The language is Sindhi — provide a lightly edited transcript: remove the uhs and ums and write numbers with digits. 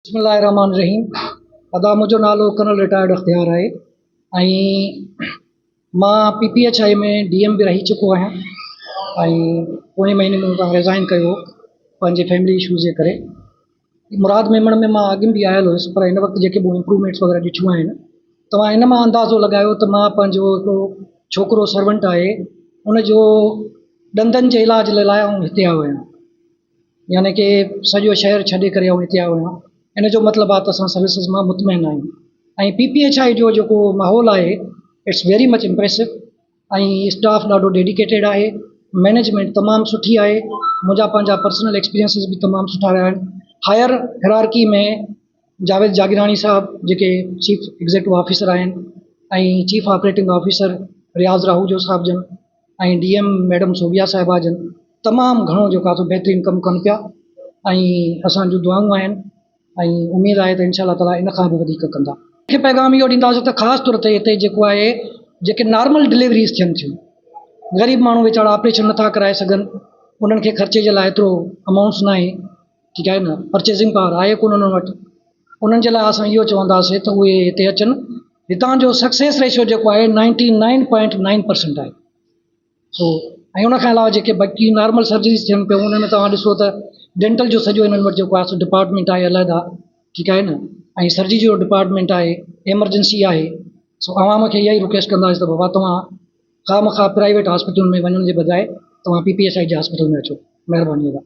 بسم الله الرحمٰن الرحيم ادا منهنجو نالو ڪرنل رٽائرڊ اختيار آهي ۽ مان P P H I ۾ D M به رهي چڪو آهيان ۽ پوئين مهيني مون اتان رزائن ڪيو پنهنجي فيملي اشوز جي ڪري مراد ميمڻ ۾ مان اڳ به آيل هيس پر هن وقت جيڪي مون امپروومينٽس وغيره ڏٺيون آهن توهان ان مان اندازو لڳايو ته مان پنهنجو هڪڙو ڇوڪرو سرونٽ آهي ان جو ڏندن جي علاج لاء آئون هتي آيو آهيان يعني ڪي سڄو شهر ڇڏي ڪري آئون هتي آيو آهيان ان جو مطلب آهي ته اسان سروسز مان مطمئن آهيون ۽ پي پي ايڇ I جو جيڪو ماحول آهي it's very much impressive ۽ staff ڏاڍو ڊيڊيڪيٽيڊ آهي مئنيجمينٽ تمام سٺي آهي منهنجا پنهنجا پرسنل ايڪسپيرينسز به تمام سٺا رهيا آهن هائر هيرارڪي ۾ جاويد جاگيراڻي صاحب جيڪي چيف ايگزيڪٽو آفيسر آهن ۽ chief operating officer Riaz Rahujo صاحب جن ۽ ڊي ايم ميڊم صوبيا صاحبه جن تمام گهڻو جيڪو آهي سو بهترين ڪم ڪن پيا ۽ اسان جون دعائون آهن ۽ اميد آهي ته انشاء الله تعالٰي ان کان به وڌيڪ ڪندا. کي پيغام اهو ڏينداسين ته خاص طور تي هتي جيڪو آهي جيڪي نارمل ڊليوريز ٿين ٿيون غريب ماڻهو ويچارا آپريشن نٿا ڪرائي سگهن انهن کي خرچي جي لاء ايترو امائونٽس ناهي ٺيڪ آهي نه پرچيزنگ پاور آهي ڪونه انهن وٽ انهن جي لاء اسان اهو چونداسين ته اهي هتي اچن هتان جو سڪسيس ريشو جيڪو آهي ninety nine point nine percent آهي سو ۽ ان کان علاوه جيڪي باقي نارمل سرجريز ٿين پيون ان ۾ توهان ڏسو ته ڊينٽل جو سڄو انهن وٽ جيڪو آهي سو ڊپارٽمينٽ آهي علحده ٺيڪ آهي نه ۽ سرجري جو ڊپارٽمينٽ آهي ايمرجنسي آهي سو عوام کي اها ئي رڪويسٽ ڪنداسين ته بابا توهان خواهه مخواهه پرائيويٽ هاسپيٽلن ۾ وڃڻ جي بجاء توهان پي پي ايس I جي هاسپيٽل ۾ اچو مهرباني ادا.